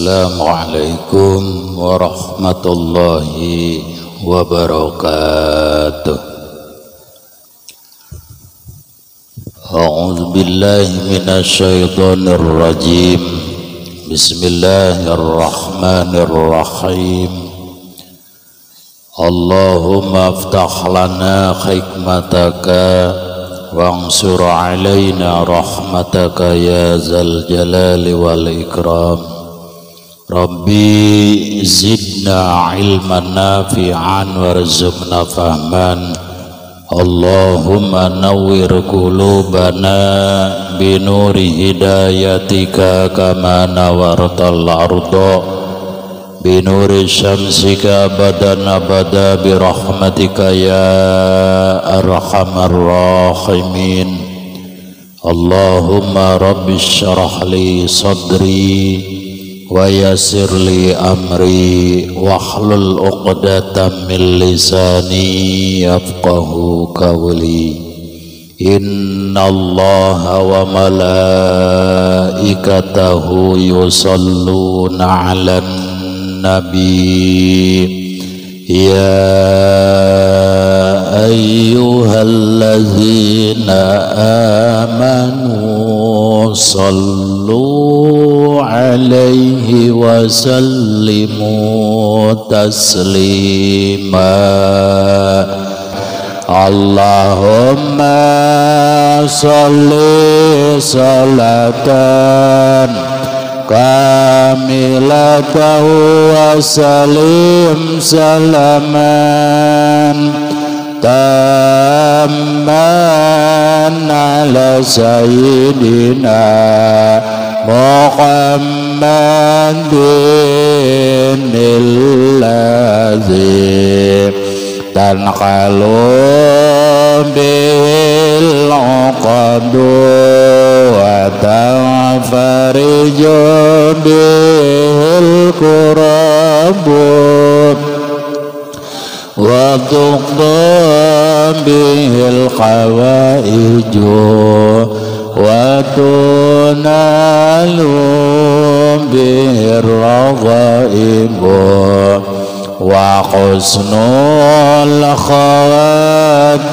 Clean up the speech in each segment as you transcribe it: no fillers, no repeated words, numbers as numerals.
Assalamualaikum warahmatullahi wabarakatuh. A'udzu billahi minasyaitonir rajim. Bismillahirrahmanirrahim. Allahumma aftah lana hikmataka wansur alaina rahmataka ya zal jalali wal ikram. Rabbi zidna ilman nafi'an warzuqna fahman. Allahumma nawwir qulubana binuri hidayatika kama nawartal arda binuri syamsika abadan abada birahmatika ya arhamar rahimin. Allahumma rabbi syrah li sadri wa yassir li amri wahlul 'uqdatam min lisani yafqahu qawli. Innallaha wa malaikatahu yusholluna 'alan nabi ya ayyuhallazina amanu sallu alaihi wa sallimu taslima. Allahumma salli salatan kamilatan wa salim salaman tamman ala sayyidina Muhammadin alladzi tanqalu bil uqadu wa tanfariju bil kurabu wa tuqda bihil hawaiju wa tunalu bihir raghaibu wa husnul khatimi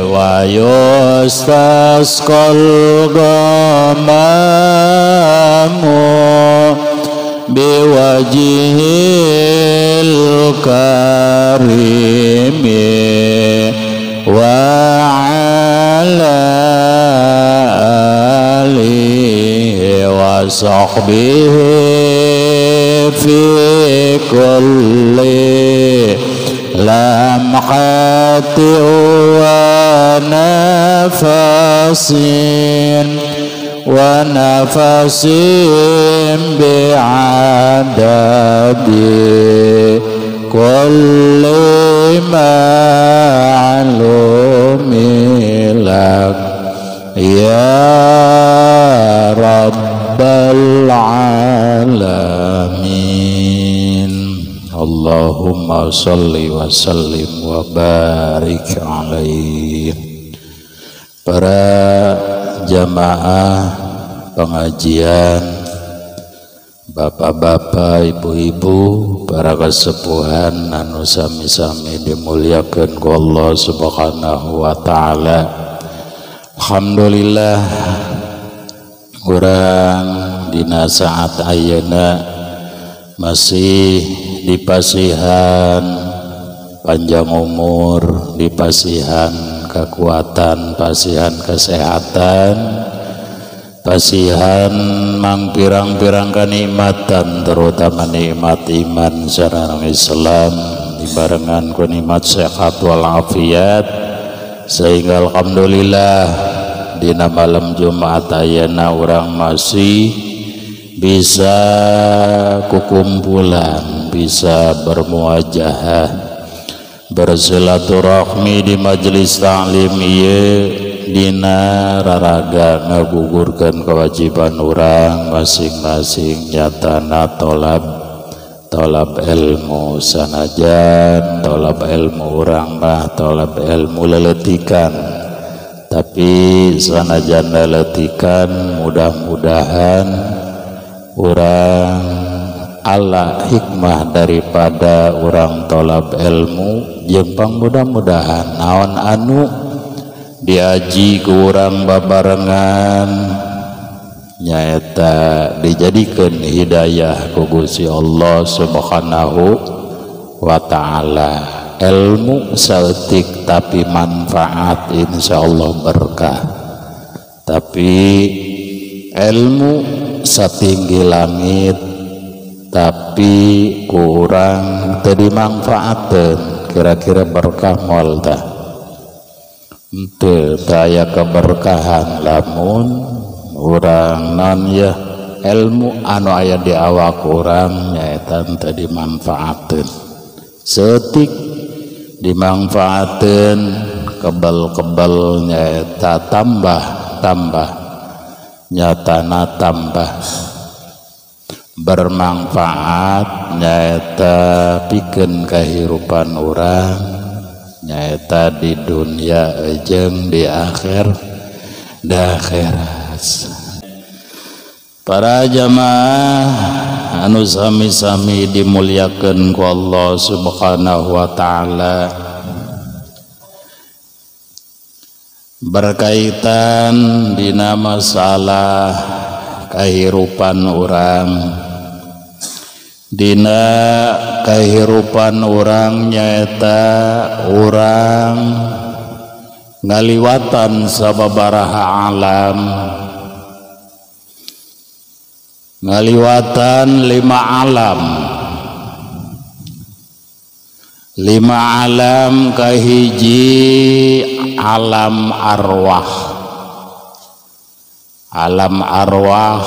wa yustasqal ghamamu biwajhil karimi wa ala alihi wa sahbihi fi kulli lamhati wa nafasin wa nafasin bi'adadi kulli ma'lumi lak ya rabbal alamin. Allahumma salli wa sallim wa barik alaihi. Para jamaah pengajian, bapak-bapak, ibu-ibu, para kesepuhan anu sami-sami dimuliakan ku Allah Subhanahu wa taala. Alhamdulillah urang dina saat ayeuna masih dipasihan panjang umur, dipasihan kekuatan, pasihan kesehatan, pasihan mangpirang-pirang kenikmatan, terutama nikmat iman sareng Islam dibarengan ku nikmat sehat walafiat, sehingga alhamdulillah dina malam Jumat ayeuna urang masih bisa kukumpulan, bisa bermuajahah, bersilaturahmi di majelis taklim ieu dina raraga ngagugurkeun kewajiban urang masing-masing nyatana tolab ilmu. Sanajan tolab ilmu urang mah tolab ilmu leletikan, tapi sanajan leletikan mudah-mudahan Urang ala hikmah daripada urang tolab ilmu jeung pang mudah-mudahan naon anu diaji ku urang babarengan nyaeta dijadikeun hidayah ku Gusti Allah Subhanahu wa ta'ala. Ilmu saeutik tapi manfaat insyaallah berkah, tapi ilmu satinggi langit tapi kurang teu dimanfaatkeun, kira-kira berkah moal tah? Henteu, teu aya keberkahan lamun urang non ya ilmu anu aya di awak urang nyaeta teu dimanfaatkeun. Saeutik dimanfaatkeun, kebel-kebel nyaeta tambah-tambah, nyatana tambah bermanfaat nyaeta pikeun kahirupan urang nyaeta di dunia jeung di akhir di akhirat. Para jamaah anu sami-sami dimuliakeun ku Allah Subhanahu wa ta'ala, berkaitan dina masalah kahirupan urang, dina kahirupan urang nyaeta urang ngaliwatan sababaraha alam, ngaliwatan lima alam. Lima alam kahiji alam arwah. Alam arwah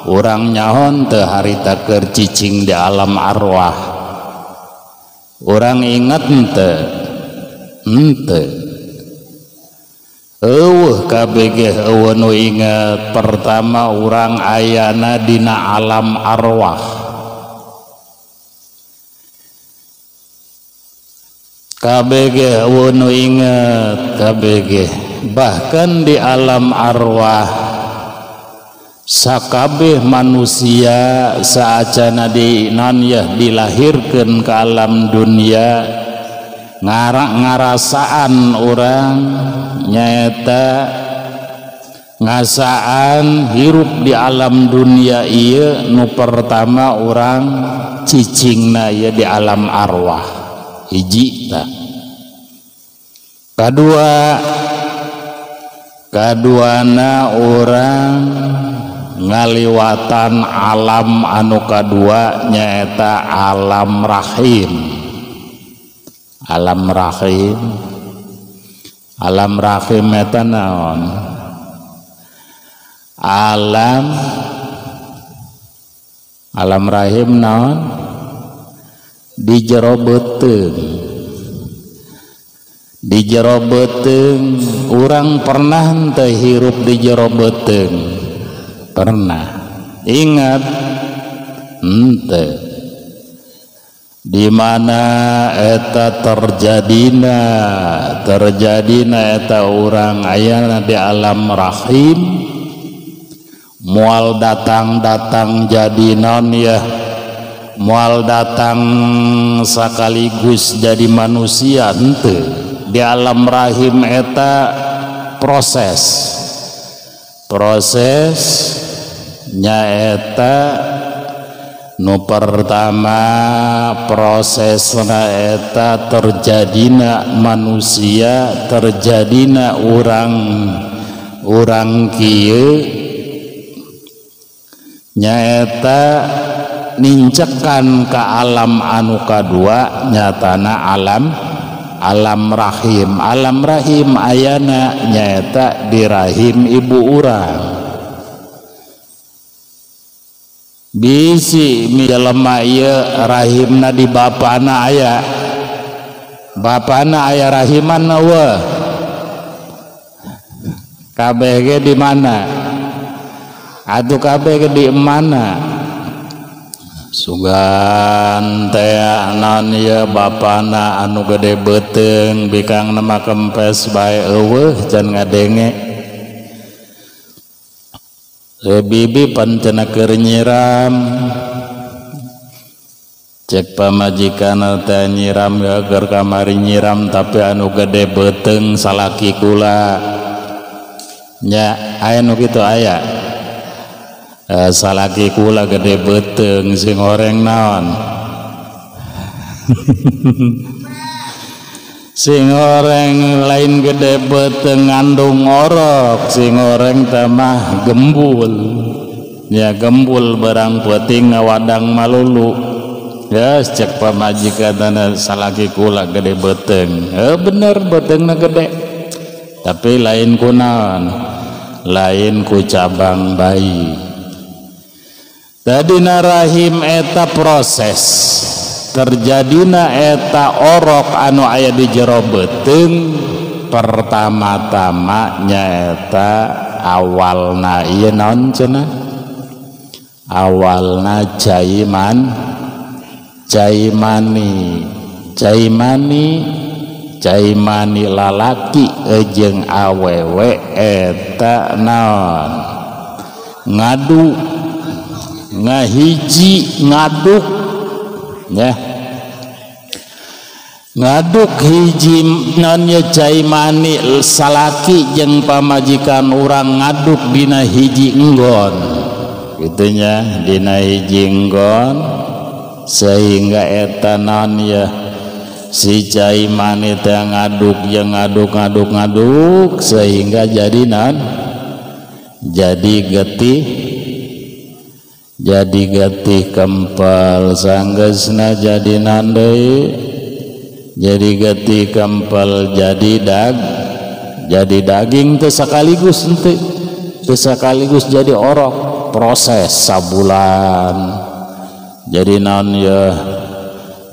urang nyahon teu harita keur cicing di alam arwah. Urang inget henteu? Henteu. Eueuh kabeh ge eueuh nu inget. Pertama urang ayana dina alam arwah. Kabeh ge eueuh nu inget, kabeh ge. Bahkan di alam arwah sakabeh manusia saacana di non yah dilahirkeun ke alam dunia, ngarasaan urang nyaeta ngasaan hirup di alam dunia ieu nu pertama urang cicingna ieu di alam arwah hiji tah. Kadua, kaduana urang ngaliwatan alam anu kadua nyaeta alam rahim. Alam rahim, alam rahim eta naon? Alam, alam rahim naon? Di jero beuteung. Di jero beuteung urang pernah henteu hirup di jero beuteung? Pernah. Ingat henteu. Di mana eta terjadina, terjadina eta urang ayana di alam rahim, mual datang-datang jadi non ya, mual datang sekaligus jadi manusia henteu. Di alam rahim eta proses, proses nyaeta nu pertama prosesna eta terjadina manusia, terjadina urang, urang kieu nyaeta nincekan ka alam anu kadua nyatana alam, alam rahim. Alam rahim ayana nyaeta di rahim ibu urang. Bisi jelema ieu rahimna di bapana aya, bapana aya rahiman eueuh? Kabeh ge di mana? Atuh kabeh ge di mana? Sugan teh naon ieu bapana anu gede beuteung bikang nama kempes bae eueuh can ngadenge. Bibi pan cenah keur nyiram cek pamajikan teh nyiram keur kamari nyiram tapi anu gede beuteung salaki kula nya aya nu kitu aya salaki kula gede beuteung sing horeng naon sing horeng lain gede beuteung ngandung orok sing horeng teh mah gembul ya gembul barang peuting ngawadang malulu. Ya cek pamajikan salaki kula gede beuteung bener beuteungna gede tapi lain ku naon lain ku cabang bayi. Tadina rahim eta proses terjadina eta orok anu aya di jero beuteung pertama-tama nyaeta awalna ieu naon cenah awalna caiman caimani caimani caimani lalaki jeung awewe eta naon ngadu ngahiji ngaduk ya ngaduk hiji naon ye caimani salaki jeung pamajikan urang ngaduk dina hiji enggon kitu nya dina hiji enggon sehingga eta naon ya si caimani teh ngaduk jeung ngaduk ngaduk ngaduk sehingga jadi naon jadi getih kempal sanggeusna jadi naon deui jadi getih kempal jadi daging teu sakaligus henteu teu sakaligus jadi orok proses sabulan jadi naon ya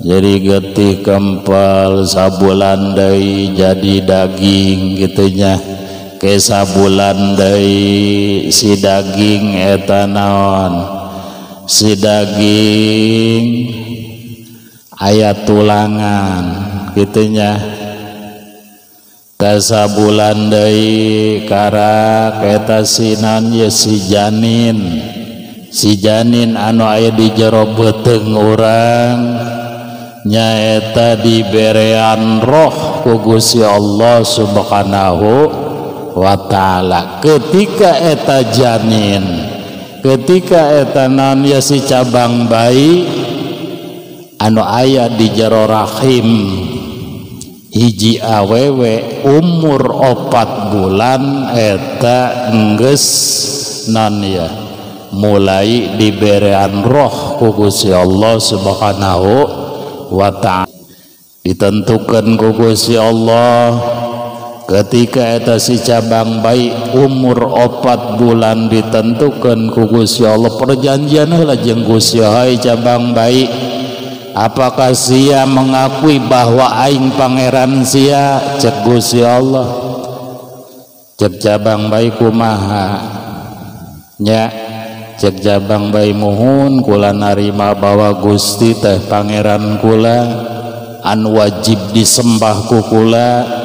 jadi getih kempal sabulan deui jadi daging gitunya ke sabulan deui si daging eta naon si daging aya tulangan gitunya sabulan deui karak eta si naon ya si janin anu aya di jero beuteung urang nyaeta diberean roh ku Gusti Allah Subhanahu wa taala. Ketika eta janin ketika eta naon ya si cabang bayi anu aya di jero rahim hiji awewe umur 4 bulan eta enggeus naon ya mulai diberean roh ku Gusti Allah Subhanahu wa ta'ala. Ditentukan ku Gusti Allah ketika eta si cabang bayi umur 4 bulan ditentukan ku Gusti Allah perjanjian heula jeung Gusti hai cabang bayi apakah sia mengakui bahwa aing pangeran sia cek Gusti Allah cek cabang bayi kumaha nya cek cabang bayi muhun kula narima bahwa Gusti teh pangeran kula anu wajib disembah ku kula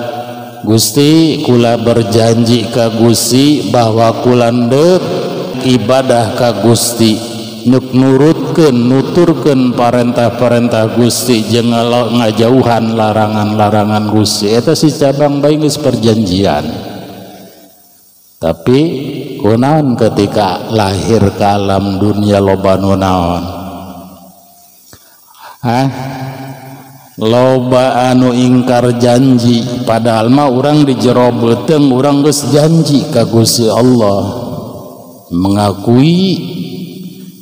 Gusti kula berjanji ka Gusti bahwa kula ndeuk ibadah ka Gusti nuk nurutkeun nuturkeun parentah-parentah Gusti jeung ngajauhan larangan-larangan Gusti eta si cabang bayi geus perjanjian. Tapi kunaon ketika lahir ke alam dunia loba nu naon hah loba anu ingkar janji padahal mah urang di jero beuteung urang geus janji ka Gusti Allah mengakui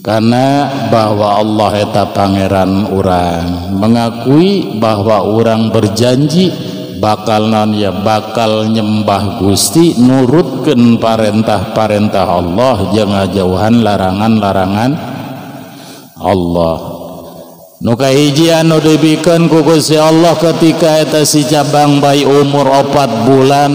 karena bahwa Allah eta pangeran urang mengakui bahwa urang berjanji bakal naon ya bakal nyembah Gusti nurutkeun parentah-parentah Allah jeung ngajauhan larangan-larangan Allah. Nu kahiji anu dibikeun ku Gusti Allah ketika eta si cabang bayi umur 4 bulan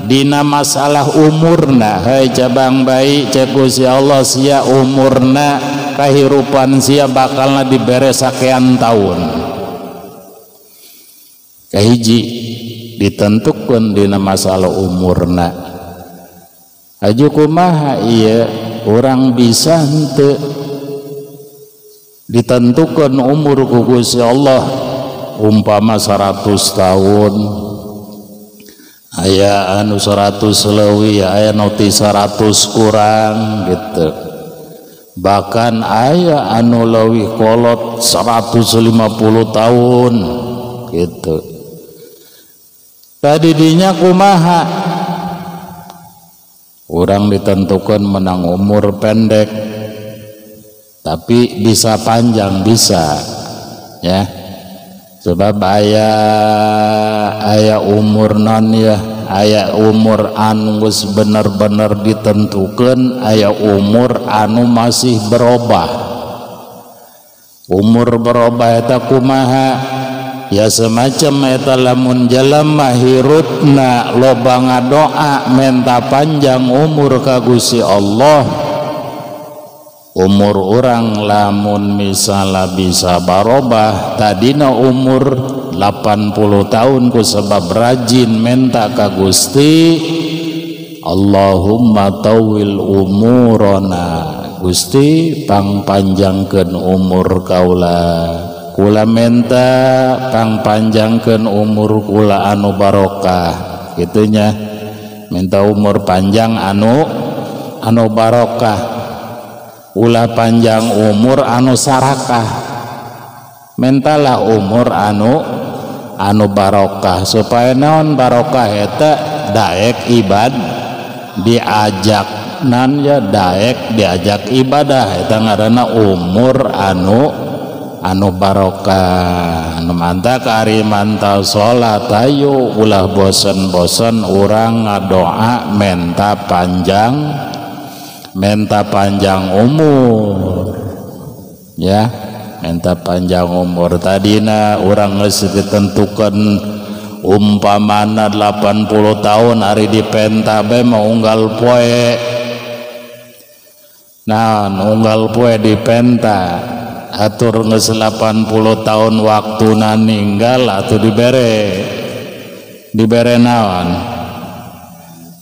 dina masalah umurna hai cabang bayi cek Gusti Allah sia umurna kahirupan sia bakalna dibere sakean taun. Kahiji ditentukeun dina masalah umurna. Aju kumaha ieu Urang bisa henteu ditentukan umur ku Gusti Allah umpama 100 tahun aya anu 100 leuwih aya nu 100 kurang gitu, bahkan aya anu leuwih kolot 150 tahun gitu. Tadi dinya kumaha urang ditentukan menang umur pendek tapi bisa panjang bisa ya, sebab aya umur non ya, aya umur anu geus bener-bener ditentukan, aya umur anu masih berubah. Umur berubah eta kumaha ya, semacam eta lamun jalma hirupna loba ngadoa menta panjang umur ka Gusti Allah, umur orang lamun misalnya bisa barobah tadina umur 80 tahun ku sebab rajin menta ka Gusti, Allahumma tawil umurona, Gusti pangpanjangkeun umur kaula, kula menta pangpanjangkeun umur kula anu barokah gitunya, minta umur panjang anu barokah, ulah panjang umur anu sarakah, mentalah umur anu barokah supaya naon barokah eta daek ibad diajak nan ya, daek diajak ibadah eta ngaranna umur anu barokah. Nu mantak ari mantau salat ayo ulah bosen-bosen urang ngadoa menta panjang umur ya, menta panjang umur. Tadina urang geus ditentukan umpamana 80 tahun ari dipenta bae mau unggal poe, nah unggal poe dipenta atur geus 80 tahun waktuna ninggal atuh dibere naon,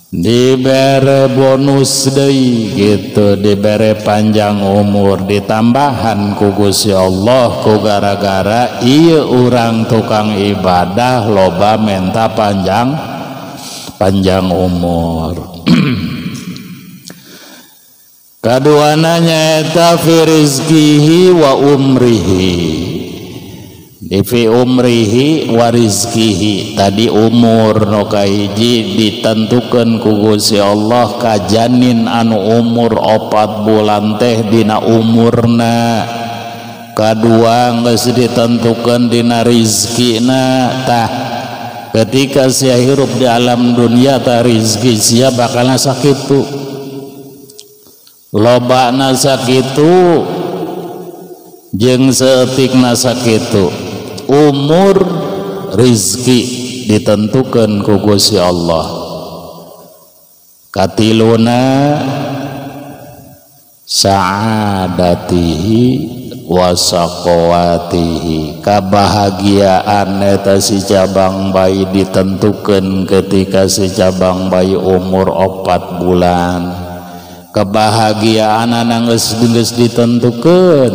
dibere bonus deui gitu, dibere panjang umur ditambahan ku Gusti Allah ku gara-gara ieu urang tukang ibadah loba menta panjang umur. Kaduana nyaeta fi rizkihi wa umrihi, di fi umrihi wa rizkihi. Tadi umur nu kahiji ditentukeun ku Gusti Allah ka janin anu umur 4 bulan teh dina umurna, kadua geus ditentukeun dina rizkina. Tah ketika sia hirup di alam dunia tah rizki sia bakalna sakitu, lobana sakitu jeung saeutikna sakitu. Umur rizki ditentukan ku Gusti Allah. Katiluna sa'adatihi wa saqawatihi, kabahagiaan eta si cabang bayi ditentukan ketika si cabang bayi umur 4 bulan. Kebahagiaan geus ditentukan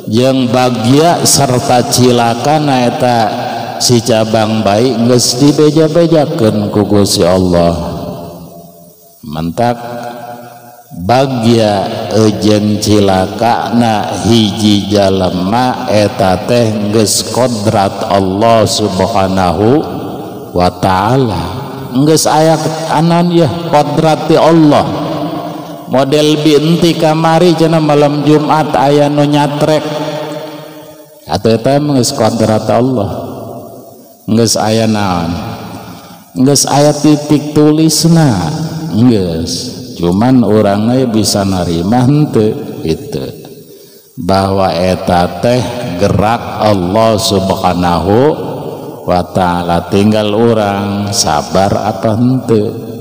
jeung bagya serta cilaka na eta si cabang bayi geus dibeja-bejakeun ku Gusti Allah. Mentak bagya jeung cilaka na hiji jalema eta teh geus kodrat Allah Subhanahu wa taala, geus aya anan ya kodrat ti Allah. Model binti kamari cenah malam Jumat aya nu nyatrek atuh eta geus kodrat Allah, geus aya naon, geus aya titik tulisna geus, cuman urangna bisa narima henteu gitu bahwa eta teh gerak Allah Subhanahu wa taala, tinggal urang sabar apa henteu.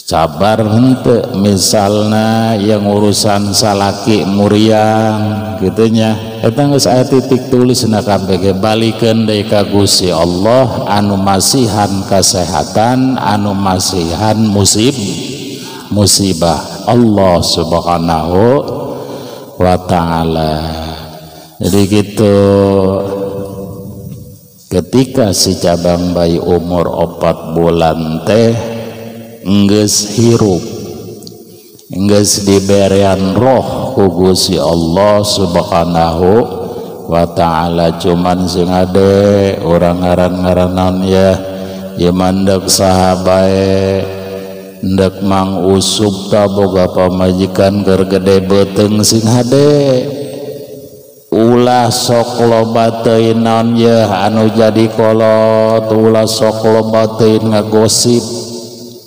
Sabar henteu misalna yang urusan salaki muriang gitunya eta geus aya titik tulisna kabeh, balikeun deui ka Gusti Allah anu masihan kesehatan, anu masihan musibah Allah Subhanahu wa ta'ala. Jadi gitu, ketika si cabang bayi umur 4 bulan teh enggeus hirup, enggeus diberean roh ku Gusti Allah Subhanahu wa ta'ala. Cuman sing ade urang ngaran-ngaranan ya, ya mandek saha bae, ndek Mang Usup ta boga pamajikan keur gede beuteung sing hade. Ulah sok loba teuing naon yeuh anu jadi kolot, ulah sok loba teuing ngagosip,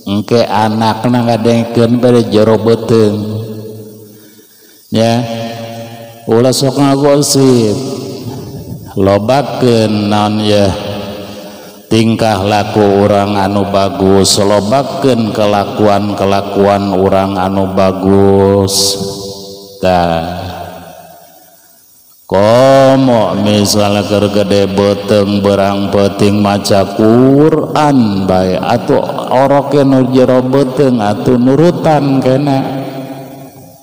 engke anakna ngadengkeun bade jero beuteung ya. Ulah sok ngagosip, lobakeun naon yeuh tingkah laku urang anu bagus, lobakeun kelakuan-kelakuan urang anu bagus. Tah komo misalnya keur gede beuteung berang peuting maca Quran bae atuh oroke nu jero beuteung atuh nurutan kena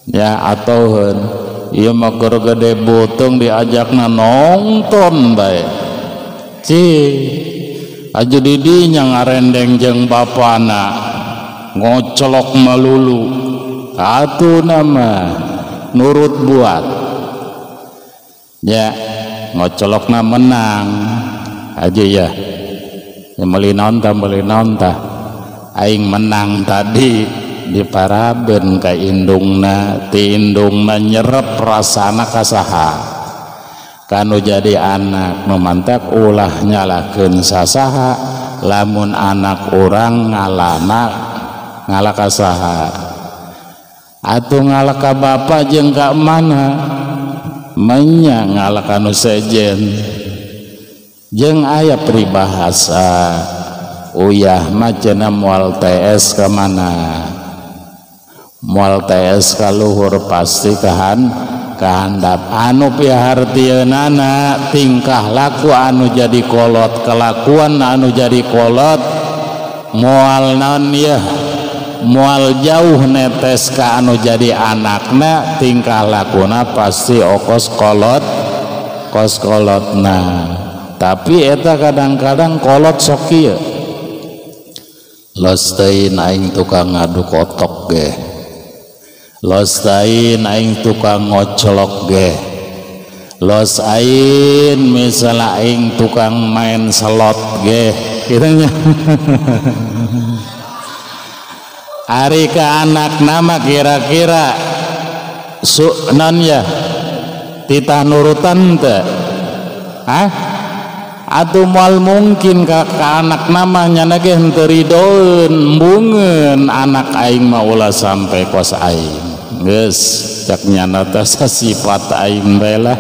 ya, atauheun ieu mah keur gede beuteung diajakna nonton bae, ci aja didinya ngarendeng jeung bapana ngocelok melulu, atuh nama nurut buat ya, ngocolokna menang aja ya, ya meuli naon tah, meuli naon tah, aing menang tadi diparaben ka indungna, ti indungna nyerep rasana ka saha kanu jadi anak. Memantak ulah nyalahkeun sasaha lamun anak urang ngalana ngalah ka saha atuh ngalah ka bapa jeung ka mana menya ngalah kanu sejen. Jeung aya peribahasa uyah mah cenah moal TS ka mana, moal TS ka luhur pasti kahandap. Anu pihartieunana tingkah laku anu jadi kolot, kelakuan anu jadi kolot moal naon yeuh, moal jauh netes ka anu jadi anakna, tingkah lakuna pasti okos kolot, kos kolotna. Tapi eta kadang-kadang kolot sok kieu, los teuing aing tukang ngadu kotok ge, los teuing aing tukang ngocolok ge, los aing misalnya aing tukang main slot ge, kitu nya. Ari ka anak nama kira-kira su non ya titah nurutan teh, hah? Atuh moal mungkin ka anak namanya ge henteu ridoeun, embungeun anak aing mah ulah sampai kos aing. Geus cak nyana teh sifat aing bae lah.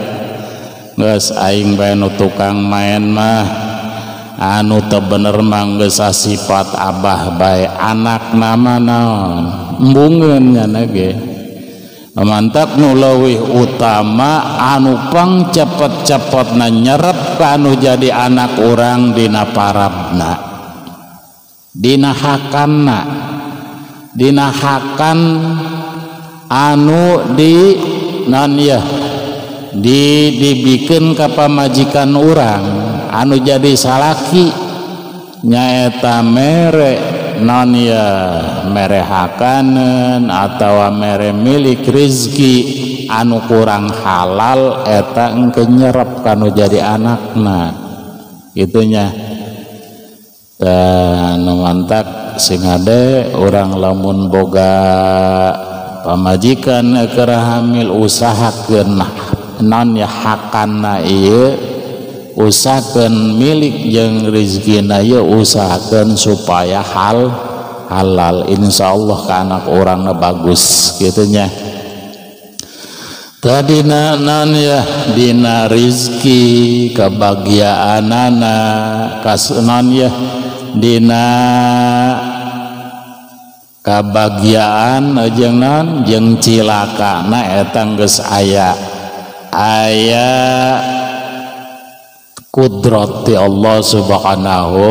Geus aing bae nu tukang main mah anu teu bener mah geus sifat abah bae, anak nama naon embungeun nyana ge. Mantap nu leuwih utama anu pang cepet-cepetna nyerep ka anu jadi anak urang dina parabna, dina hakanna, dina hakan anu di non ya di dibikeun ka pamajikan urang anu jadi salaki nyaeta mere non ya mere hakaneun atawa mere milik rizki anu kurang halal eta engke nyerep kanu jadi anakna gitunya. Dan mantak sing hade urang lamun boga pamajikan keur hamil usahakeun non ya hakana ieu, usahakeun milik jeung rezekina ieu, usahakeun supaya halal, insyaallah ka anak urangna bagus gitunya. Tadi nan ya dina rizki kebahagiaanana kasnan ya dina kabahagiaan jeung naon jeung cilakana eta geus aya aya kudrat ti Allah Subhanahu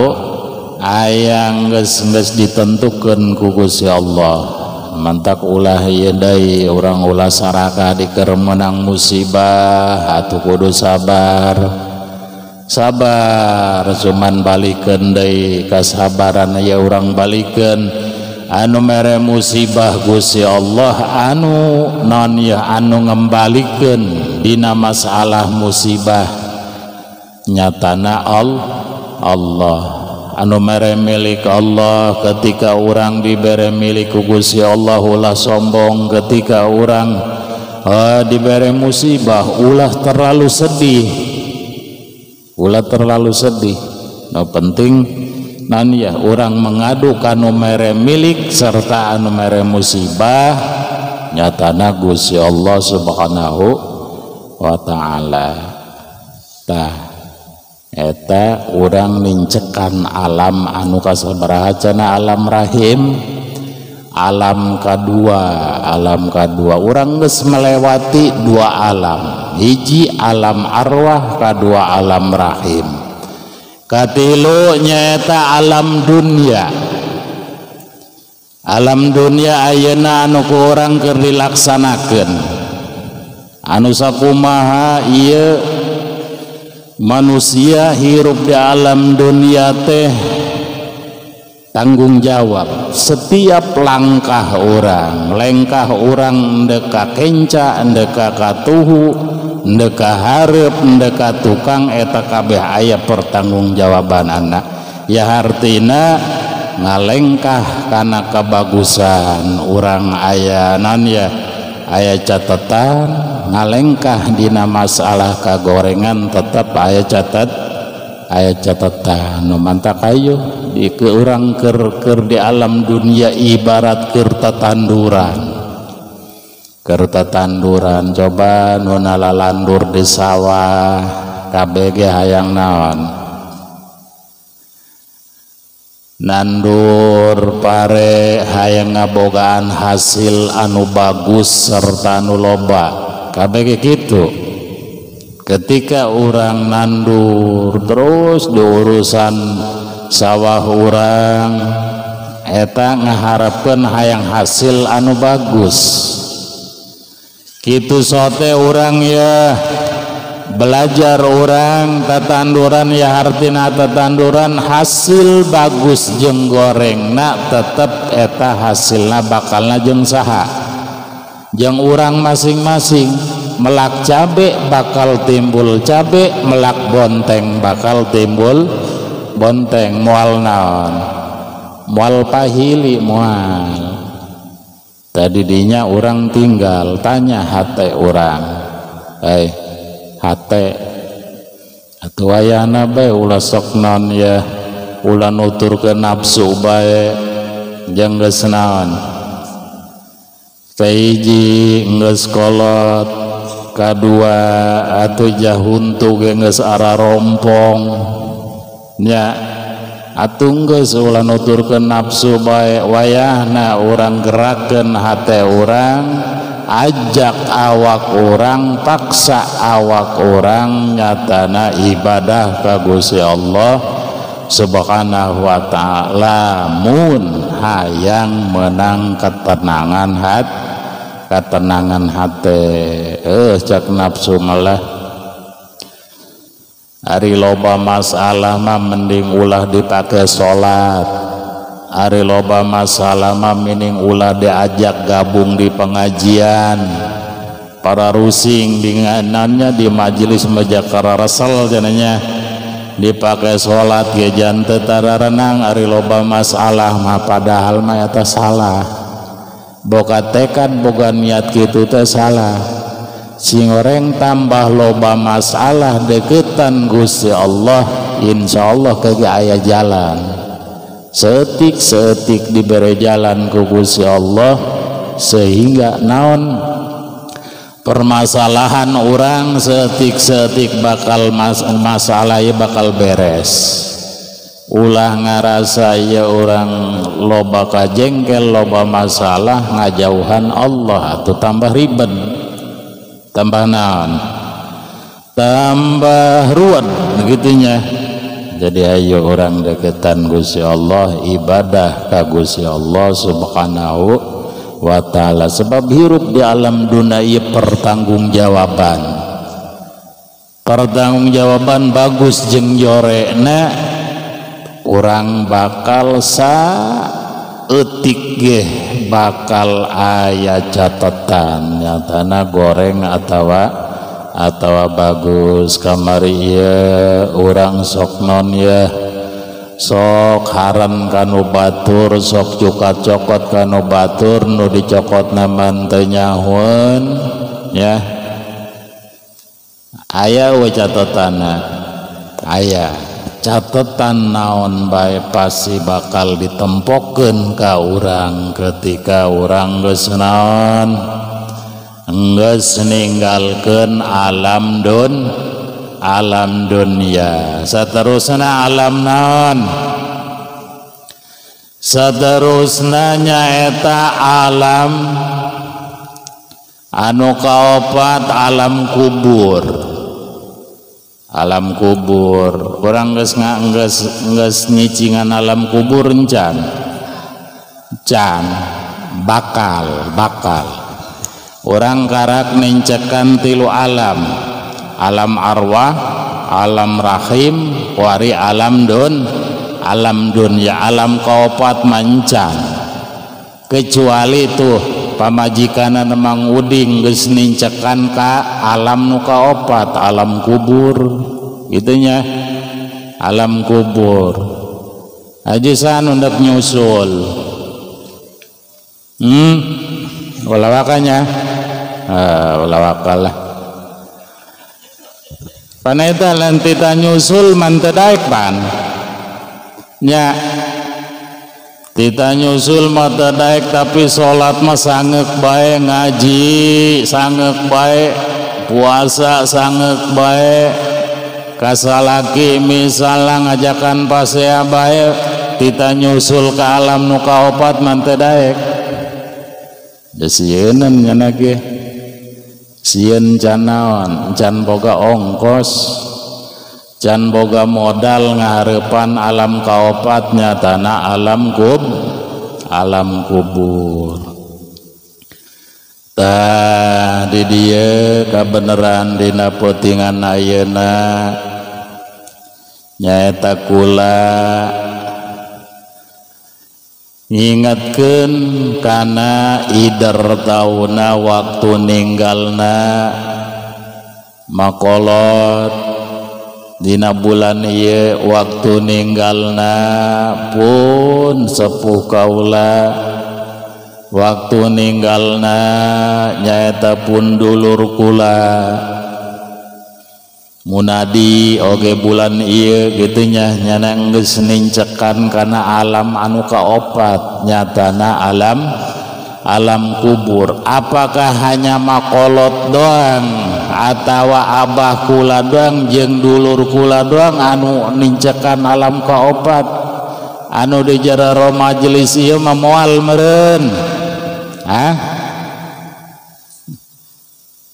aya geus ditentukeun ku Gusti Allah. Mantak ulah ieu deui urang ulah sarakah di keur menang musibah atuh kudu sabar. Sabar cuman balikeun deui kasabaran ya urang balikeun anu mere musibah Gusti Allah anu non ya anu ngembalikeun dina masalah musibah nyatana Allah anu mere milik Allah. Ketika orang dibere milik ku Gusti Allah ulah sombong, ketika orang dibere musibah ulah terlalu sedih, ulah terlalu sedih. No penting nan ya orang mengadu kanu mere milik serta anu mere musibah nyatana Gusti Allah Subhanahu wa taala. Tah eta urang nincekan alam anu kasabaraha cenah alam rahim, alam kadua, alam kadua urang geus melewati dua alam, hiji alam arwah, kadua alam rahim, katilu nyaeta alam dunia. Alam dunia ayeuna anu ku urang keur dilaksanakeun anu sakumaha ieu manusia hirup di alam dunia teh tanggung jawab setiap langkah orang, lengkah orang ndeka kenca, ndeka katuhu, ndeka hareup, ndeka tukang eta kabeh aya pertanggungjawaban anak. Ya hartina ngalengkah kana kebagusan orang aya non ya aya catatan ngalengkah dina masalah kagorengan tetap aya catat, aya catatan. Nu mantak ayo di ke urang keur di alam dunia ibarat keur tatanduran, keur tatanduran coba nu nalalandur di sawah kabeh ge hayang naon, nandur pare hayang ngabogaan hasil anu bagus serta anu loba kabeh gitu. Ketika orang nandur terus di urusan sawah orang eta ngaharapkeun hayang hasil anu bagus kitu sote orang ya belajar orang tatanduran ya hartina tatanduran hasil bagus jeung gorengna tetep eta hasilna bakalna jeung saha, jeung urang masing-masing. Melak cabe bakal timbul cabe, melak bonteng bakal timbul bonteng, moal naon, moal pahili moal. Tadi dinya orang tinggal tanya hate orang, hate atuh ayana bae ulah sok naon ya, ulah nuturkeun nafsu bae jeung geus naon. Kahiji geus kolot, kadua atuh jahuntu ge geus ararompong nya, atuh geus ulah nuturkeun nafsu bae, wayahna urang gerakeun hate urang, ajak awak urang, paksa awak urang nyatana ibadah ka Gusti Allah Subhanahu wa ta'ala mun hayang menang ketenangan hati, ketenangan hati. Cak nafsu malah ari loba masalah mah mending ulah dipake salat, ari loba masalah mah mending ulah diajak gabung di pengajian, para rusing dinganannya di majelis majakara resel jananya dipakai salat ge janten tararenang ari loba masalah mah padahal mah eta salah, boga tekad boga niat kitu teh salah. Sing oreng tambah loba masalah deketan Gusti Allah insyaallah kage aya jalan, seetik-seetik dibere jalan ku Gusti Allah sehingga naon permasalahan orang seetik-seetik bakal masalah ya bakal beres. Ulah ngarasa ya orang loba kajengkel loba masalah ngajauhan Allah atau tambah ribet, tambah naon, tambah ruwet begitunya. Jadi ayo orang deketan Gusti Allah, ibadah ka Gusti Allah Subhanahu wa ta'ala. Sebab hirup di alam dunia ieu pertanggungjawaban, pertanggungjawaban bagus jeung jorekna urang bakal saeutik ge bakal aya catatan nyatana goreng atawa bagus. Kamari ieu urang sok non ya, sok haram kanu batur, sok cukat cokot kanu batur, nu dicokotna mah teu nyahoeun ya. Aya we catatanna, aya catatan naon bae pasti bakal ditempokeun ka urang ketika urang geus naon, geus ninggalkeun alam dun, alam dunia. Saterusna alam naon? Saterusna nyaeta alam anu kaopat, alam kubur. Alam kubur urang geus geus nyicingan alam kubur encan, can bakal urang karak nincekan tilu alam, alam arwah, alam rahim, wari alam dun, alam dunia. Alam kaopat mancan, kecuali tuh pamajikanan Mang Uding geus nincekan ka alam nu kaopat, alam kubur gitunya, alam kubur. Ajisan undak nyusul, ulah wakanya, ulah wakalah. Paneta lan tita nyusul man teu daek pan nya, tita nyusul mah teu daek, tapi salat mah sangeuk bae, ngaji sangeuk bae, puasa sangeuk bae, kasalaki misalnya ngajakan pasea bae, tita nyusul ke alam nu kaopat mah teu daek. Da sieunan nya ge, sieun can naon, can boga ongkos, can boga modal ngahareupan alam kaopat nyatana alam kub, alam kubur. Tah di dieu kabeneran dina peutingan ayeuna nyaeta kula ngingatkeun kana ider tauna waktu ninggalna makolot dina bulan ieu waktu ninggalna pun sepuh kaula, waktu ninggalna nyaeta pun dulur kula munadi oge bulan ieu kitu nya, nyana geus nincekan kana alam anu kaopat nyatana alam kubur. Apakah hanya makolot doang atawa abah kula doang jeung dulur kula doang anu nincekan alam kaopat? Anu di jero majelis ieu mah moal meureun, hah?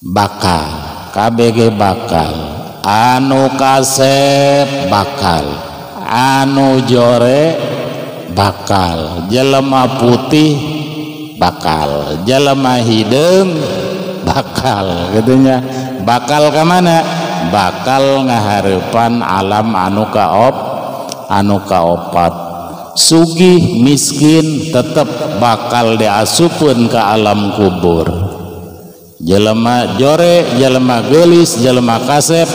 Bakal KBG bakal, anu kasep bakal, anu jore bakal, jelema putih bakal, jelema hideung bakal gitunya. Bakal ka mana? Bakal ngahareupan alam anu kaop, anu kaopat. Sugih miskin tetep bakal diasupeun ka alam kubur. Jelema jore, jelema geulis, jelema kasep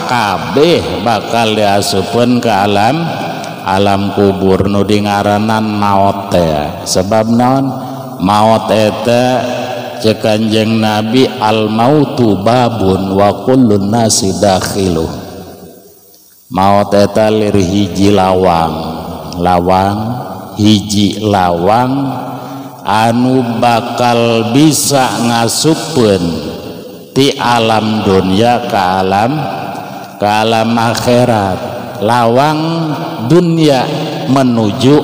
kabeh bakal diasupeun ka alam kubur nu dingaranan maot teh. Sebab naon? Maot eta cek Kanjeng Nabi, al mautu babun wa kullun nasi dakhiluh. Maot eta lir hiji lawang, lawang hiji lawang anu bakal bisa ngasupeun ti alam dunia ke alam akhirat. Lawang dunia menuju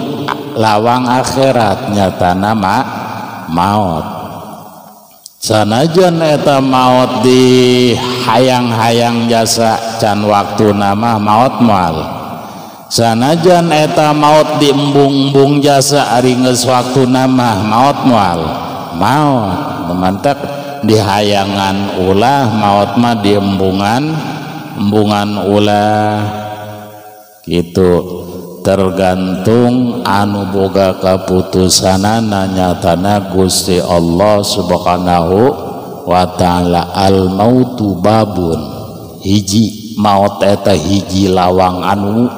lawang akhirat nyatana maut. Sanajan eta maut di hayang-hayang jasa can waktu nama maut moal. Sanajan eta maut di embung-embung jasa ari geus waktu nama maut moal. Maot mantak dihayangan ulah maot mah diembungan embungan ulah gitu. Tergantung anu boga kaputusanana nyatana Gusti Allah Subhanahu wa ta'ala. Al mautu babun, hiji maot eta hiji lawang anu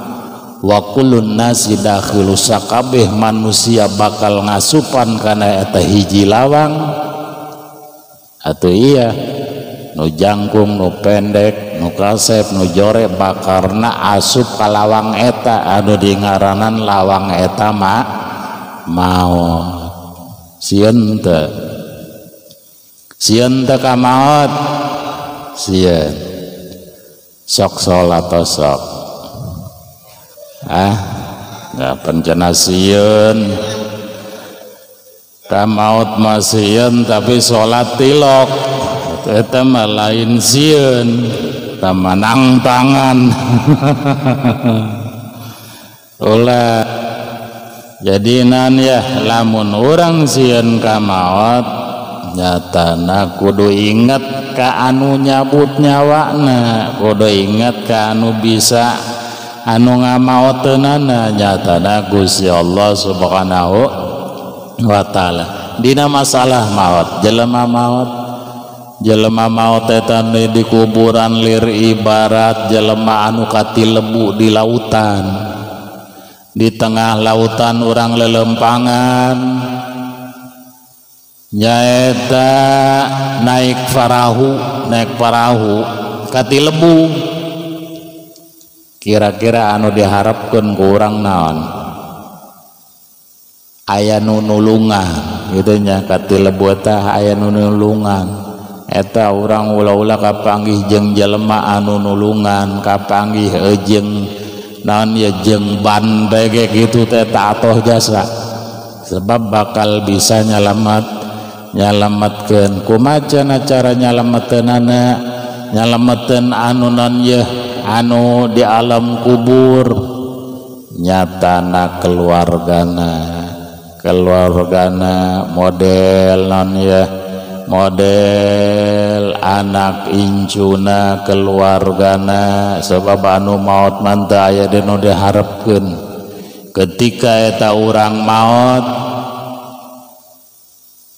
wa kullun nasi dakhilu, sakabeh manusia bakal ngasupan kana eta hiji lawang. Atuh iya nu jangkung, nu pendek, nu kasep, nu jore bakarna asup ka lawang eta anu dingaranan lawang eta ma maot. Sieun teu? Sieun teu ka maot? Sieun. Sok salat sok. Ah, nggak pencena sieun. Ka maot mah sieun tapi salat tilok. Eta mah lain sieun, eta mah nangtangan. Ulah. Jadi nan ya lamun urang sieun ka maot nyatana kudu inget ka anu nyabut nyawana, kudu inget ka anu bisa anu ngamaoteunana nyatana Gusti Allah Subhanahu wa ta'ala. Dina masalah maot, jelema maot, jelema maot eta di kuburan lir ibarat jelema anu katilebu di lautan. Di tengah lautan urang lelempangan nyaeta naik parahu katilebu. Kira-kira anu diharapkeun ku urang naon? Aya nu nulungan gitu nya, katilebu eta aya nu nulungan. Eta urang ulah-ulah kapanggih jeung jelema anu nulungan, kapanggih jeung naon ya jeung ban bege gitu teh atoh jasa. Sebab bakal bisa nyalametkeun. Kumaha cara nyalameteunana? Nyalameteun anu non yeuh anu di alam kubur nyatana keluargana, keluargana model non yeuh model anak incuna keluargana. Sebab anu maot mah teu aya dinu diharepkeun. Ketika eta urang maot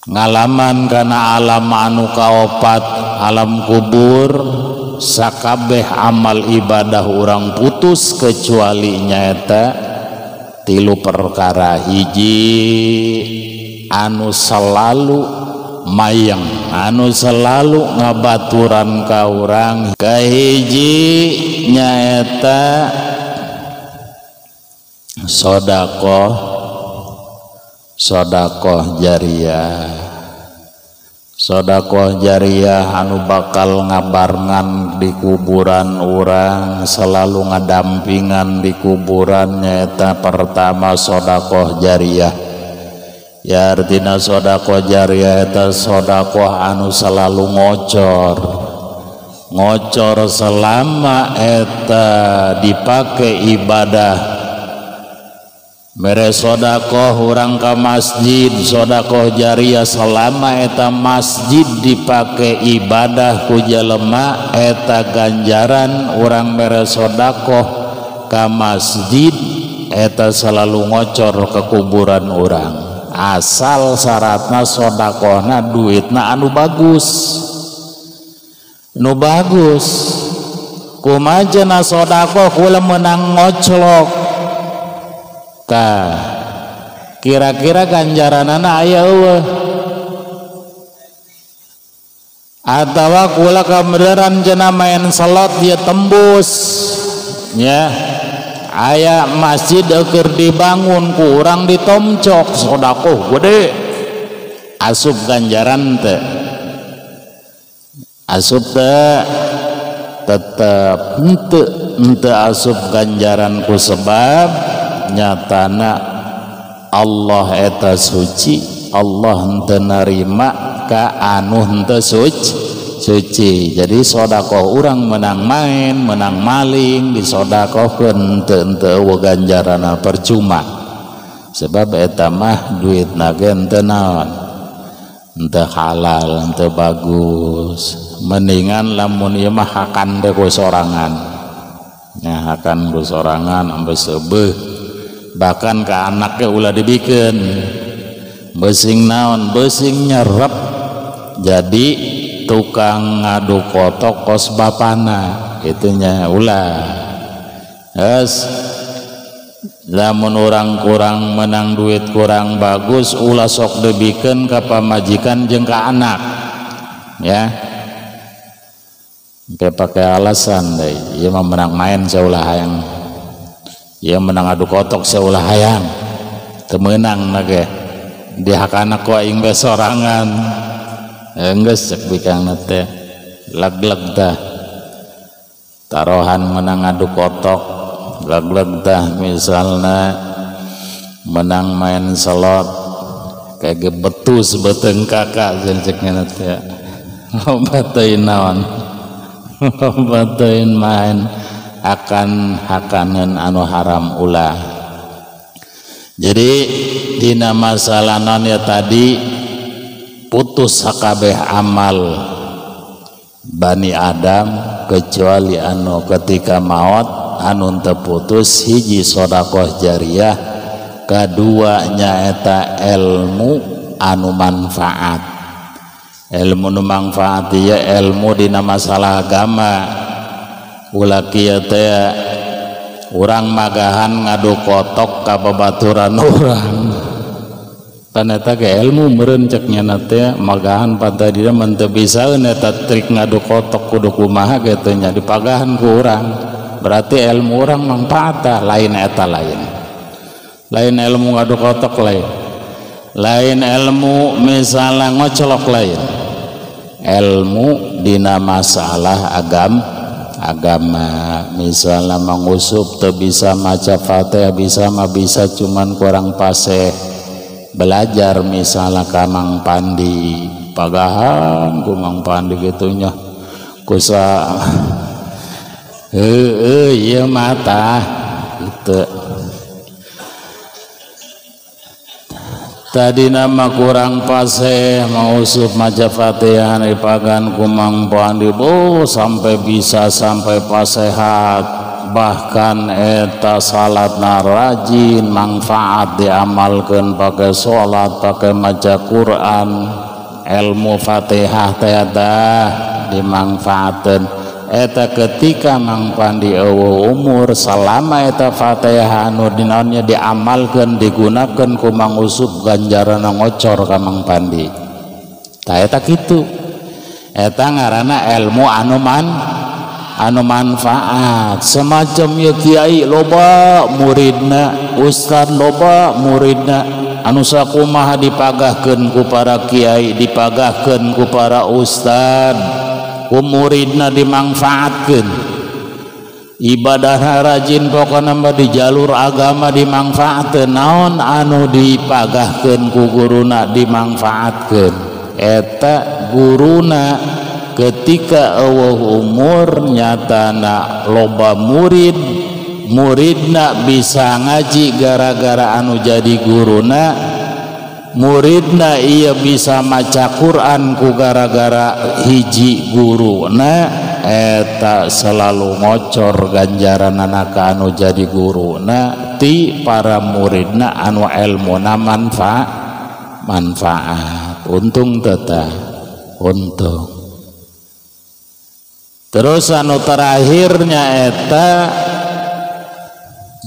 ngalaman kana alam anu kaopat, alam kubur, sakabeh amal ibadah urang putus kecuali nyaeta tilu perkara. Hiji anu selalu mayang, anu selalu ngabaturan ka urang. Kahiji nyaeta sodakoh, sodakoh jariah. Sodakoh jariah anu bakal ngabarengan di kuburan urang, selalu ngadampingan di kuburan nyaeta pertama sodakoh jariah. Ya artina sodakoh jariah eta sodakoh anu selalu ngocor, ngocor selama eta dipake ibadah. Mere sodakoh urang ka masjid, sodakoh jariah selama eta masjid dipake ibadah ku jelema, eta ganjaran urang mere sodakoh ka masjid eta selalu ngocor ke kuburan urang. Asal syaratna sodakohna duitna anu bagus, nu bagus. Kumaha cenah sodakoh kula menang ngoclok. Tah, kira-kira ganjaranana aya eueuh? Atawa kula kabeneran cenah main slot dia tembus nya, aya masjid keur dibangun ku urang ditomcok, sodakoh gede, asup ganjaran teh? Asup teh? Tetep henteu asup ganjaran ku sebab nyatana Allah eta suci, Allah henteu narima ka anu henteu suci. Jadi sodakoh urang menang main, menang maling, disodakohkeun henteu eueuh ganjaranna, percuma. Sebab eta mah duitna ge henteu naon, Henteu halal, henteu bagus. Mendingan lamun ieu mah hakan teh ku sorangan. Nya hakan ku sorangan sampai seubeuh. Bahkan ka anaknya ulah dibikeun. Besing naon, besing nyerep. Jadi tukang ngadu kotok kos bapana, itunya ulah. Yes. Lamun orang kurang menang duit kurang bagus ulah sok dibikeun ka pamajikan jeung ka anak, ya. Sampai pakai alasan deh, ieu mah menang main saulah hayang, ieu menang adu kotok saulah hayang, teu meunang na ge. Dihakana ku aing bae sorangan. Geus cek bikangna teh, leg-leg tah. Tarohan menang adu kotok, leg-leg tah misalna menang main slot kayak gebetus beteng kakak ceknya teh. Loba teuing naon? Loba teuing main akan hakaneun anu haram ulah. Jadi dina masalah non ya tadi putus sakabeh amal Bani Adam kecuali anu ketika maot anu teu putus hiji sedekah jariah, kadua nyaeta ilmu anu manfaat. Ilmu nu manfaat ieu ilmu dina masalah agama. Ulah kieu teh urang magahan ngadu kotok ka babaturan urang. Pan eta ge ilmu meureun cek nya teh magahan pan tadina mun teu bisaeun eta trik ngadu kotok kudu kumaha ge teh nya dipagahan ku urang. Berarti ilmu urang manfaat lain eta lain. Lain ilmu ngadu kotok lain. Lain ilmu misalnya ngocolok lain. Ilmu dina masalah agama, misalnya mengusup teu bisa maca Fatihah bisa mah bisa cuman kurang paseh. Belajar misalnya ka Mang Pandi, pagahan ku Mang Pandi gitunya kusa heueuh ieu mata gitu. Tadi nama kurang paseh mausup maca Fatihah dipagan ku Mang Pandi, oh sampai bisa sampai pasehat, bahkan eta salatna rajin manfaat diamalkeun pakai salat pakai maca Quran, ilmu Fatihah teh dah dimangfaatkeun. Eta ketika Mang Pandi eueuh umur selama eta Fatihah anu dinaonnya diamalkeun digunakeun ku Mang Usup ganjaranna ngocor ka Mang Pandi. Tah eta kitu. Eta ngaranna ilmu anu manfaat. Semacam ya kiai loba muridna, ustad loba muridna, anu sakumaha dipagahkeun ku para kiai, dipagahkeun ku para ustad, ku muridna dimangfaatkeun. Ibadah rajin pokona mah di jalur agama dimangfaatkeun, naon anu dipagahkeun ku guruna dimangfaatkeun. Eta guruna ketika eueuh umur nyatana loba murid, muridna bisa ngaji gara-gara anu jadi guruna, muridna iya bisa maca Quran ku gara-gara hiji guruna, eta selalu ngocor ganjaran anak anu jadi guruna ti para muridna anu elmuna manfaat. Untung teta untung. Terus anu terakhirnya eta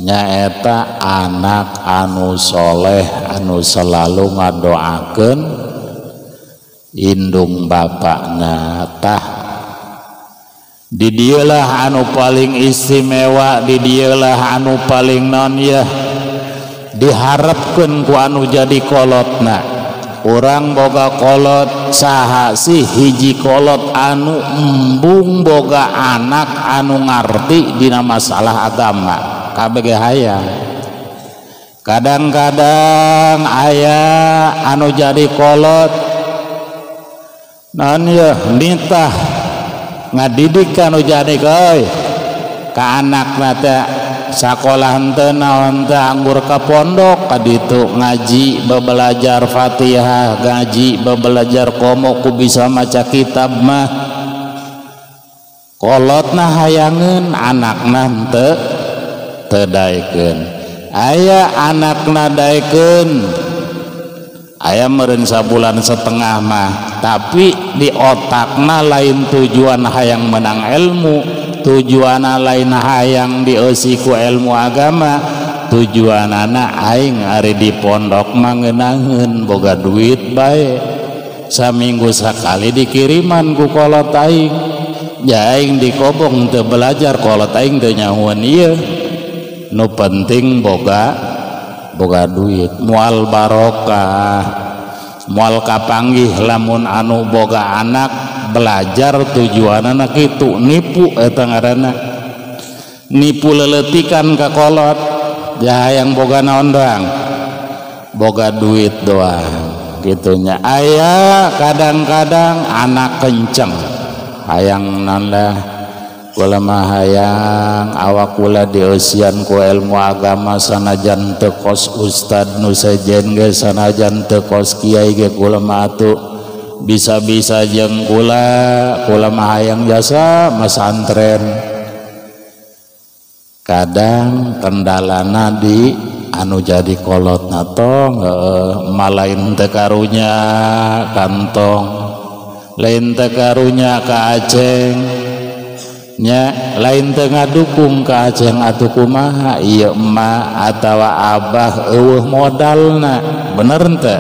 nyaeta anak anu soleh anu selalu ngadoakeun indung bapakna. Tah di dieulah anu paling istimewa, di dieulah anu paling non ya diharapkeun ku anu jadi kolotna. Urang boga kolot saha sih hiji kolot anu embung boga anak anu ngarti dina masalah agama kabeh hayang. Kadang-kadang aya anu jadi kolot non ya nitah ngadidik anu jadi euy ka anakna teh sakolah henteu naon teh anggur ka pondok ka ditu ngaji bebelajar Fatihah, ngaji bebelajar komo ku bisa maca kitab mah. Kolotna hayangeun, anakna henteu teu daekeun. Aya anakna daekeun, aya meureun sabulan setengah mah, tapi di otakna lain tujuan hayang menang ilmu, tujuanna lain hayang dieusi ku ilmu agama, tujuanana aing ari di pondok mah ngeunaheun boga duit bae, saminggu sakali dikiriman ku kolot aing, ya aing dikobong teu belajar kolot aing teu nyahueun ieu, nu penting boga duit, moal barokah, moal kapanggih lamun anu boga anak belajar tujuanana kitu, nipu eta ngaranna, nipu leletikan ka kolot, ya hayang boga naon doang, boga duit doang gitunya. Aya kadang-kadang anak kenceng hayang nanda kula mah hayang awak kula dieusian ku ilmu agama sanajan teu kos ustad nu sejen ge, sanajan teu kos kiai ge kula mah atuh bisa-bisa jeung kula, kula mah hayang jasa masantren. Kadang kendalana di anu jadi kolotna tong malain teu karunya kantong, lain teu karunya ka aceng nya, lain teu ngadukung ka aceng atuh kumaha ieu emak atawa abah eueuh modalna, bener henteu?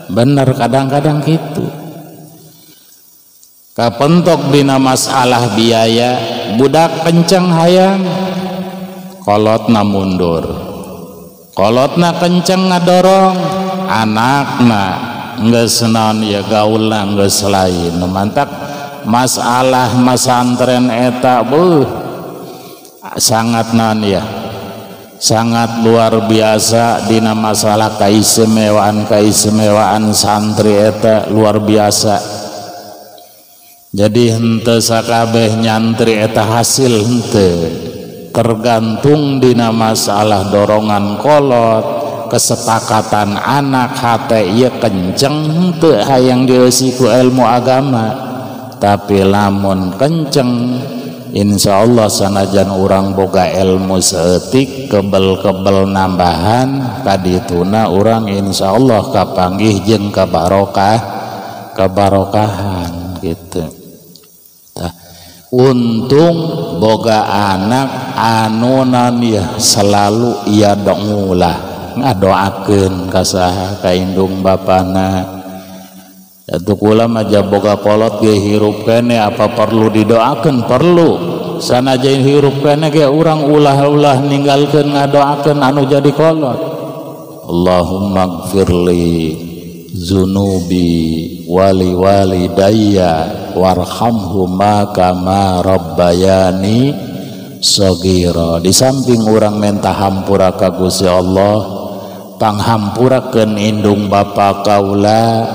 Bener, kadang-kadang gitu kapentok dina masalah biaya, budak kenceng hayang kolotna mundur, kolotna kenceng ngadorong anakna geus naon ya gaulna geus lain. Mantak masalah masantren eta beuh sangat naon ya, sangat luar biasa dina masalah kaistimewaan santri eta luar biasa. Jadi henteu sakabeh nyantri eta hasil henteu, tergantung dina masalah dorongan kolot, kesepakatan anak hate ieu kenceng henteu hayang dieusi ku ilmu agama. Tapi lamun kenceng insyaallah sanajan urang boga ilmu saeutik kebel-kebel nambahan kadituna urang insyaallah kapanggih jeung kabarokah, kebarokahan gitu. Tah, untung boga anak anu ya selalu ia dongulah ngadoakeun ka saha ka indung bapana. Atuh kula mah boga kolot ge hirup kene apa perlu didoakeun? Perlu. Sanajan hirup kene ge urang ulah-ulah ninggalkeun ngadoakeun anu jadi kolot. Allahumma gfirli zunubi wali walidayya warhamhuma kama rabbayani shaghira. Di samping urang menta hampura ka Gusti Allah, panghampurakeun indung bapa kaula,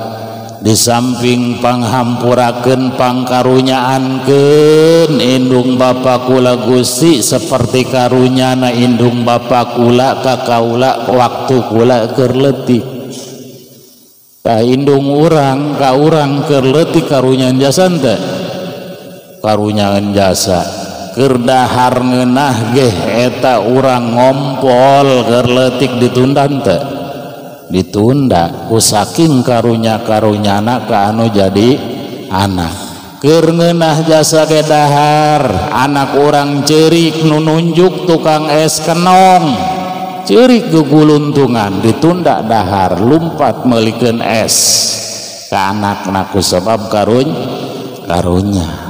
di samping panghampurakeun pangkarunyaankeun indung bapa kula Gusti seperti karunyana indung bapa kula ka kaula waktu kula keur leutik. Tah indung urang ka urang keur leutik karunyaan jasa teh, karunyaan jasa keur dahar ngeunah geh eta urang ngompol keur leutik ditunda teh, ditunda ku saking karunya-karunyana ka anu jadi anak. Keur ngeunah jasa ge dahar anak urang ceurik nu nunjuk tukang es kenong, ceurik guguluntungan ditunda dahar lumpat meulikeun es ka anakna ku sebab karunya.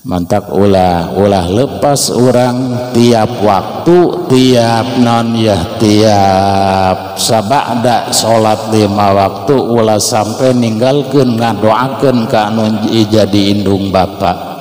Mantak ulah lepas urang tiap waktu, tiap non ya, tiap sabada salat 5 waktu ulah sampai ninggalkeun ngadoakeun ka anu jadi indung bapa.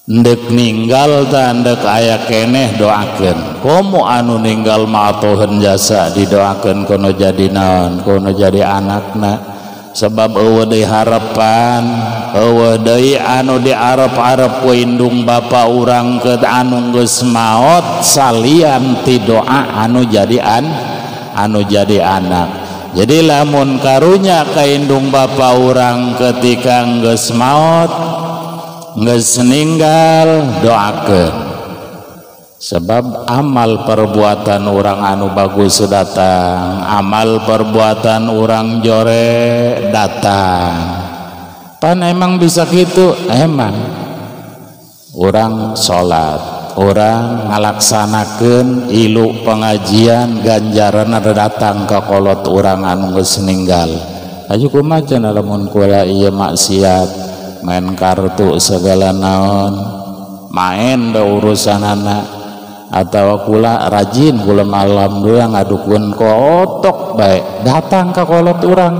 Ndek ninggal ta ndek aya keneh doakeun. Komo anu ninggal mah atoheun jasa didoakeun kono jadi naon, kono jadi anakna. Sebab eueuh deui harapan, eueuh deui anu diarep-arep ku indung bapa urang ke anu geus maot salian ti doa anu jadi anu jadi anak. Jadi lamun karunya ka indung bapa urang ketika geus maot, geus ninggal, doakeun. Sebab amal perbuatan orang anu bagus datang, amal perbuatan orang jore datang. Pan emang bisa gitu? Emang. Orang sholat, orang ngalaksanakeun ilu pengajian, ganjaran ada datang ke kolot orang anu geus ninggal. Aju kumaha cenah lamun kula ieu maksiat, main kartu segala naon, main da urusan anak. Atau kula rajin kula malam dua ngadukeun kotok bae datang ka kolot urang,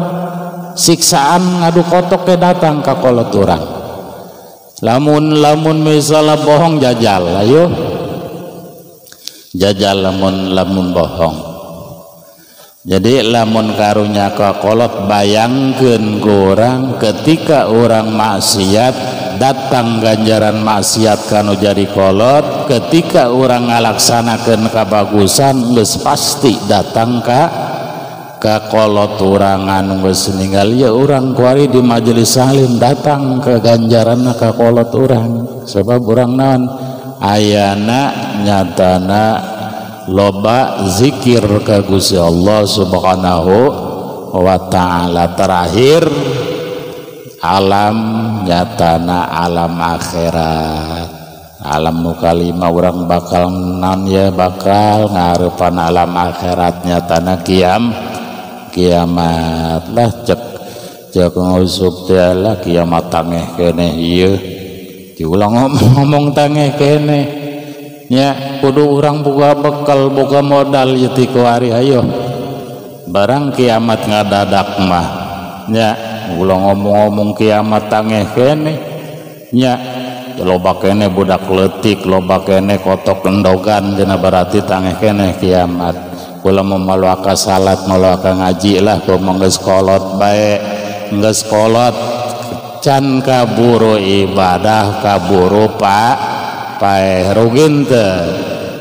siksaan ngadu kotok ke datang ka kolot urang. Lamun lamun misalnya bohong jajal, ayo jajal lamun lamun bohong. Jadi lamun karunya ka kolot, bayangkeun ku urang ketika urang maksiat datang ganjaran maksiat kanu jadi kolot, ketika orang ngalaksanakeun kabagusan geus pasti datang ka kolot urang anu geus ninggal. Ya urang kuari di majelis salim datang ke ganjaranna ka kolot urang, sebab urang naon ayana nyatana loba zikir ka Gusti Allah Subhanahu wa taala. Terakhir alam nyatana alam akhirat, alam nu kalima urang bakal nan ya bakal ngarepan alam akhirat nyatana kiamat lah. Cek cek ngusuk teh lah kiamat tangeh keneh ieu diulang ngomong tangeh keneh nya, kudu urang buka bekal buka modal ieu ti kuari. Ayo barang kiamat ngadadak mah nya, ulah ngomong-ngomong kiamat tangeh kene nya, loba kene budak leutik, loba kene kotok endogan cenah berarti tangeh kene kiamat. Kula mau ka salat maluaka ngaji lah, kumaha geus kolot bae, geus kolot can kaburu ibadah kaburu pak paeh rugi teu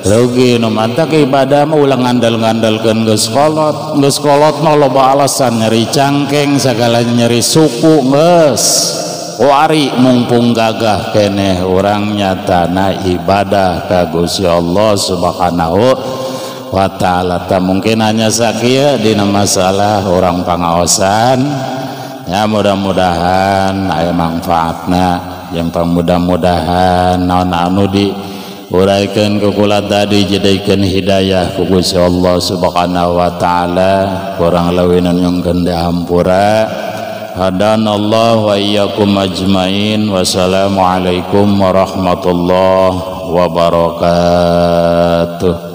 rugi. Nu mantak ibadah mah ulah ngandel-ngandelkeun geus kolot, geus kolot mah loba alasan, nyeri cangkeng sagala nyeri suku geus wari mumpung gagah keneh urang nyatana ibadah ka Gusti Allah Subhanahu wa taala. Ta mungkin hanya sakieu dina masalah urang pangaosan ya, mudah-mudahan aya manfaatna, yang mudah-mudahan naon anu di uraikan ku kula tadi jadikeun hidayah ku Gusti Allah Subhanahu wa taala, kurang leuwihna nyungkeun dihampura. Hadanallahu wa iyyakum ajmain. Wassalamualaikum warahmatullahi wabarakatuh.